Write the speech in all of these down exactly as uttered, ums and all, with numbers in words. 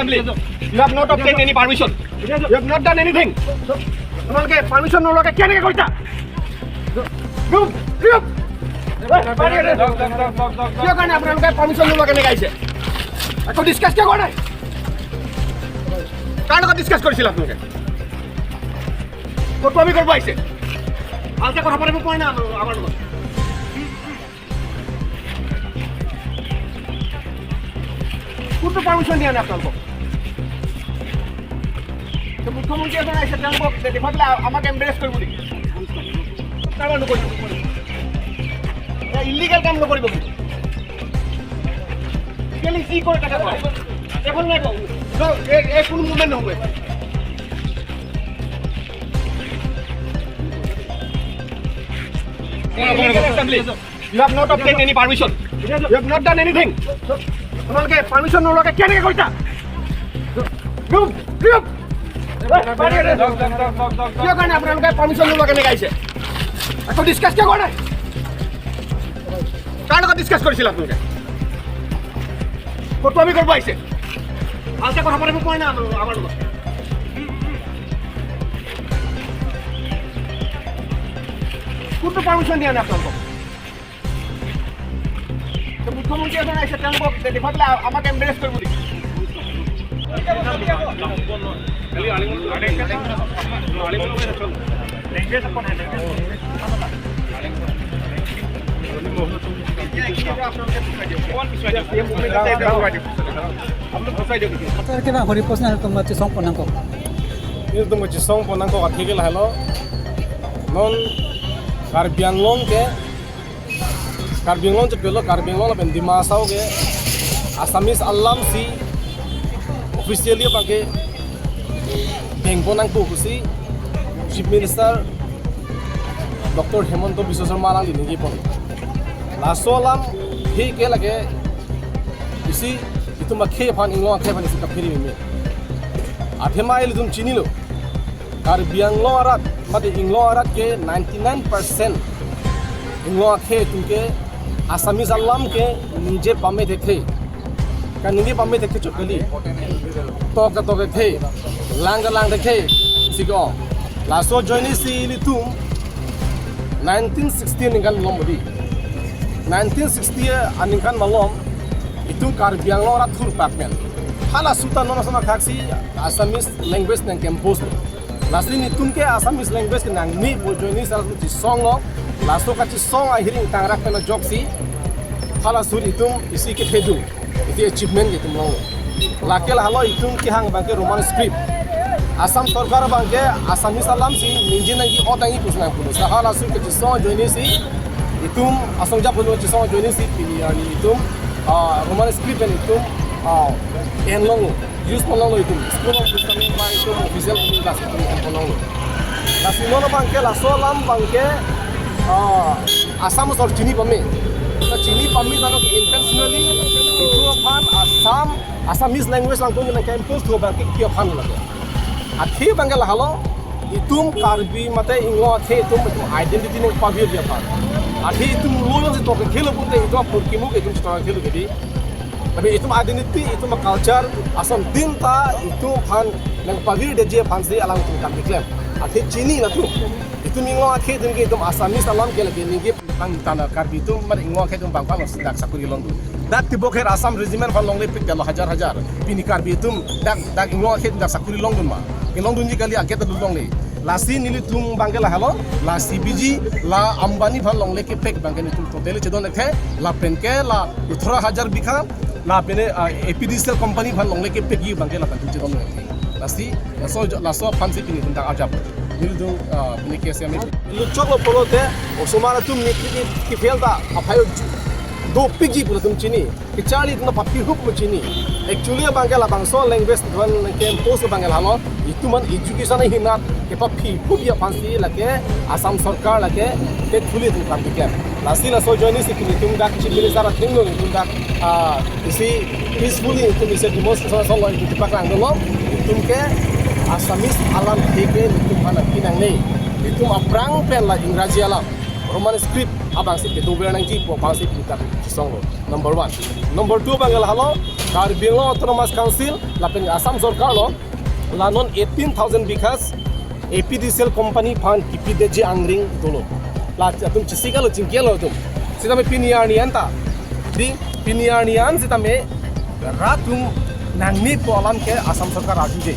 Assembly, you have not obtained any permission. You have not done anything. আপোনালোকে পাৰ্মিশ্যন নোলোৱাকে কেনেকে কৰিছা? Move, move. কিয় কাৰণে আপোনালোকে পাৰ্মিশ্যন নোলোৱাকে এনেকে আহিছে? একো ডিছকাছ কিয় কৰা নাই? কাৰ লগত ডিছকাছ কৰিছিল আপোনালোকে? ফটোৱামি কৰিব আহিছে? ভালকে কথা পাতিব পৰা নাই আমাৰ, আমাৰ লগত। কোনটো পাৰ্মিশ্যন দিয়া নাই আপোনালোকক? তো মুখ্যমন্ত্ৰী এজন আহিছে, তেওঁলোকক দেখাই পেলাই আমাক এম্বাৰেছ কৰিব নেকি? কাম নকৰিব। ইলিগেল কাম নকৰিব কিন্তু। লিগেলি যি কৰে তাকে কৰে। এখন নাই কওঁ। ন, এই, এই কোনো মুভমেণ্ট নহ'ব। You have not obtained any permission. You have not done anything. আপোনালোকে পাৰ্মিশ্যন নোলোৱাকে কেনেকে কৰিছা? Move, move. কিয় কাৰণে আপোনালোকে পাৰ্মিশ্যন নোলোৱাকে এনেকে আহিছে? একো ডিছকাছ কিয় কৰা নাই? কাৰ লগত ডিছকাছ কৰিছিল আপোনালোকে? ফটোৱামি কৰিব আহিছে? ভালকে কথা পাতিব পৰা নাই আমাৰ, আমাৰ লগত। কোনটো পাৰ্মিশ্যন দিয়া নাই আপোনালোকক? তো মুখ্যমন্ত্ৰী এজন আহিছে, তেওঁলোকক দেখাই পেলাই আমাক এম্বাৰেছ কৰিব নেকি? Sir, kena hori pos na tum ma chisong pon nangkok. Nelitum kachisong pon nangkok athe ke lahelo. Non Karbi Anglong ke, Karbi Anglong chepelo, Karbi Anglong lapen Dima Hasao ke Assamese alam si officially abang ke dengpon nangpo pusi Chief Minister Doctor Himanta Biswa Sarma alangli ningje pon. Laso alam he ke lake isi itum akhei aphan, inglong akhei aphan isi kaphere meme. Athema ilitum chinilo. Karbi Anglong arat, mate inglong arat ke ninety-nine percent inglong akhei atum ke Assamese alam ke ningje pame thekthe. Kaningje pame thekthe chot kali. Tok katok thekthe. Lang kalang thekthe. Siko. Laso ajoine si ilitum nineteen sixty aningkan malom bodi. Nineteen sixty aningkan malom itum Karbi Anglong arat thur pakmen. Hala suta non asona khaksi Assamese language nang compose. Lasi nelitum ke Assamese language ke nangne pu ajoine si laso chisonglo. Laso kachisong ahir ingtangrak pen ajoksi hala sur itum isi kethedung. Iti achievement ke itum longlo. Lake lahelo itum kehang abang ke Roman script. Assam sorkar abang ke Assamese alam si ningje nangji-o nangji pusi nangpulo. Sa hala sur kachisong ajoine si itum asong japo chisong ajoine si pini arni itum, ah, Roman script pen itum, ah, en longlo. Use pon longlo itum. School of Islamic ba itum official class itum en pon longlo. Lasi non abang ke laso alam abang ke, ah, Assam asor chini pame. Sa chini pame ta non ke intentionally itum aphan Assam, Assamese language alangtum nang compose thu abang ke kiyo aphan lake. Athe abang ke lahelo itum Karbi mate inglong akhei atum itum identity nangpavirji aphan. Athe itum lo jongsi tok khelo pute itum apor kimu ke itum tok khelo ke di. Tapi itum identity, itum culture, ason din ta itum aphan nangpavirdetji aphan si alangtum kam keklem. Athe chini latum. Itum inglong akhei atum ke itum Assamese alam ke lake ningje pangtana Karbi atum mate inglong akhei atum bang bang dak sakuri longdun. Dak tibok her Assam regiment aphan longle pik dalo hajar hajar. Pini Karbi atum dak, dak inglong akhei atum dak sakuri longdun ma. Kelongdunji kali, akhei ta dun longle. Lasi nelitum abang ke lahelo, la C B G, la Ambani aphan longle kepek abang ke nelitum totally chedon thekthe, lapen ke la otro hajar bikha, lapen, ah, A P D C L company aphan longle kepekji abang ke lapen chedon thekthe. Lasi, laso, laso aphan si pini itum dak ajap. Nelitum, ah, pini K S M A. Luchok lo pulote, osomar atum niki ki, ki fail ta, aphayo ju-, dopikji pu latum chini. Kacharli itum ta paphi hup pu chini. Actually abang ke labangso language aphan compose abang ke lahelo. Itum aphan education ahin nat kepaphi hupji aphan si lake Assam sorkar lake tactfully itum kam keklem. Lasi laso ajoine si pini itum dak Chief Minister athengno itum dak, ah, isi peacefully itum isi demonstration asonlo itum chepaklang dolo. Itum ke Assamese alam akhei ke itum aphan nangpi nangne. Itum aphrang pen la Ingraji alam. Roman script abangsi kedover nangji pu abangsi pini ta chisonglo. Number one. Number two abang lahelo, Karbi Anglong Autonomous Council lapen Assam Sorkar lo, la non eighteen thousand bighas A P D C L company aphan kipidetji angring dolo. La atum chesik-etlo, chingki-etlo atum. Sitame pini arni anta, dei, pini arni an sitame rat atum nangne pu alam ke Assam Sorkar arjuje.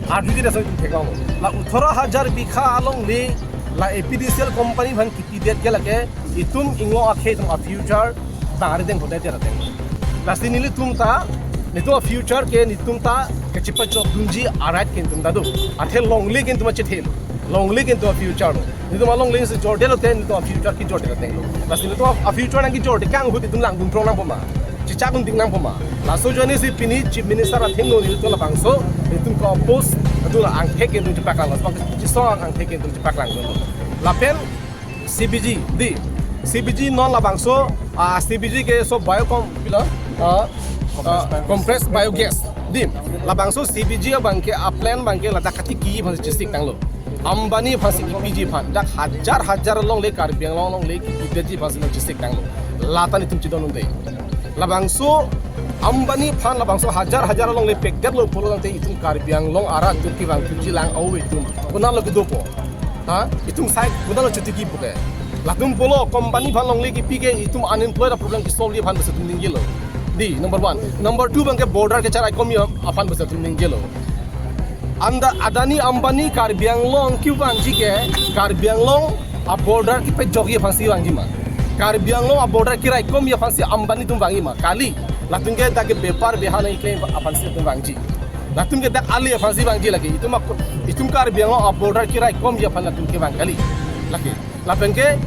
Arjuje, laso itum theklonglo. La othoro hajar bigha alongle la A P D C L company aphan kipidet ke lake itum inglong akhei atum a-future bang ari deng hote tera deng. Lasi nelitum ta, netum a-future ke netum ta kachepachokdunji a-right ke netum ta do. Athe longle ke netum achethe lo. Longle ke netum a-future lo. Netum alongle si jorde lote netum a-future kejorde lo denglo. Lasi netum a-future nangkejorde ke ahut itum langdun prong nangpo ma, chechak un-ik nangpo ma. Laso ajoine si pini Chief Minister athengno netum labangso, netum ke-oppose, netum la angthek ke netum chepaklanglo. Bang chisong angthek ke netum chepaklanglo. Lapen C B G, dei. C B G non labangso, ah, C B G ke laso bio com, pilo? Ah, compressed ah, bio compressed biogas, dei. Labangso C B G abang ke a-plant abang ke ladak katiki aphan chesik tanglo. Ambani aphansi kipiji aphan, dak hajar hajar alongle, Karbi Anglong alongle kipidetji aphansi nangchesik tanglo. Lata netum chedondun dei. Labangso Ambani aphan labangso hajar hajar alongle pekdetlo pulo tangte itum Karbi Anglong arat atum kevang tuji lang au itum konatlo kedopo? Ha? Itum sai konatlo chotiki puke? Latum pulo company aphan longle kipi ke itum unemployed a-problem ke-solve aphan pusi itum ningjelo. Dei, number one. Number two abang ke border kecherai komji aphan pusi itum ningjelo. Anda Adani Ambani Karbi Anglong kevangji ke, Karbi Anglong a-border kepajokji aphansi vangji ma? Karbi Anglong a-border keraikomji aphansi Ambani atum vangji ma? Kali. Latum ke dak ke bepar beha nangkeklem aphansi atum vangji. Latum ke dak ale aphansi vangji lake. Itum ak-, itum Karbi Anglong a-border keraikomji aphan latum kevang kali. Lake. Lapen ke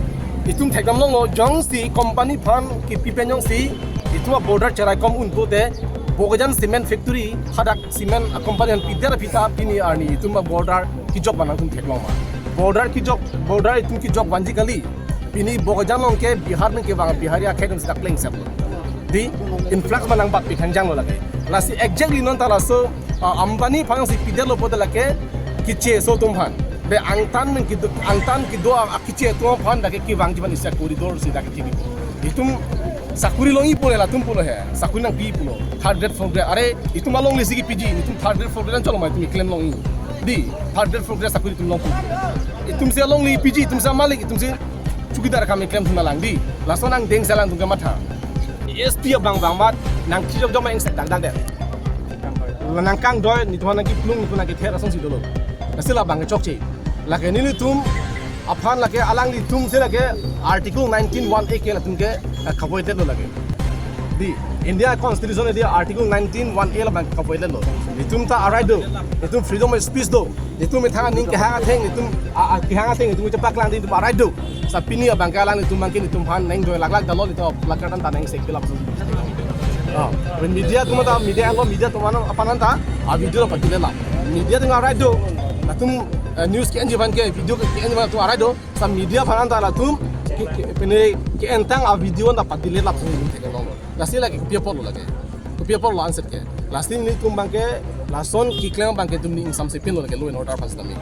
itum thekdam longlo, jongsi company aphan kipi pen jongsi itum a-border cheraikom un pute, Bokajan Cement Factory hadak cement a-company aphan pidet aphi ta pini arni itum a-border kejok abang nangtum theklong ma? Border kejok, border itum kejok vanji kali. Pini Bokajan along ke Bihar pen kevang Bihari akhei atum sita klengsaplo. Dei, influx abang nangbatpi khangjanglo lake. Lasi exactly non ta laso, ah, Ambani aphansi pidetlo pute lake keche aso atum aphan. Dei, angtan pen kedo, angtan kedo a, a keche atum aphan dak ke kevangji abang isi a-corridor si dak ke kebi. Itum sakori longji pule, latum pulo he. Sakori nangpi pulo. Third grade, fourth grade. Are, itum alongle si kipiji, itum third grade, fourth grade an choloma itum keklem longji. Dei, third grade, fourth grade sakori itum longpo. Itumsi alongle piji, itumsi malik, itumsi chowkidar akam keklem thuna lang dei. Lason angdeng si alangtum kematha. S T abang bang mat, nangkejok jok ma ingsek dangdang det. La nangkangdoi, netum aphan nangkeplung, netum aphan nangkether asonsi dolo. Lasi labang kechokche. Lake nelitum aphan lake alanglitum si lake Article nineteen one A ke latum ke, eh, kavoidetlo lake. Dei, India Constitution dei Article nineteen one A labang kavoidetlo. Itum ta a-right do. Itum freedom of speech do. Itum methang aning kehang atheng, itum a, a, kehang atheng, itum chepaklang dei, itum a-right do. Sa pini abang ke alanglitum abang ke netum aphan nangdoi laklak dalo, itum placard an ta nangsekpi lap. Ah, pen media atum ta, media anlo, media atum aphan anta a-video lo padiletlap. Media atum a-right do. Latum, eh, news ke-enji aphan ke, video ke-enji aphan atum a-right do. Sa media aphan anta latum ke, ke, pine ke-entang a-video anta padiletlap si netum theklonglo. Lasi lake kopi apotlo lake. Kopi apotlo answer ke. Lasi netum abang ke, lason keklem abang ke itum ni ingsamse pinlo lake law and order aphan sitame.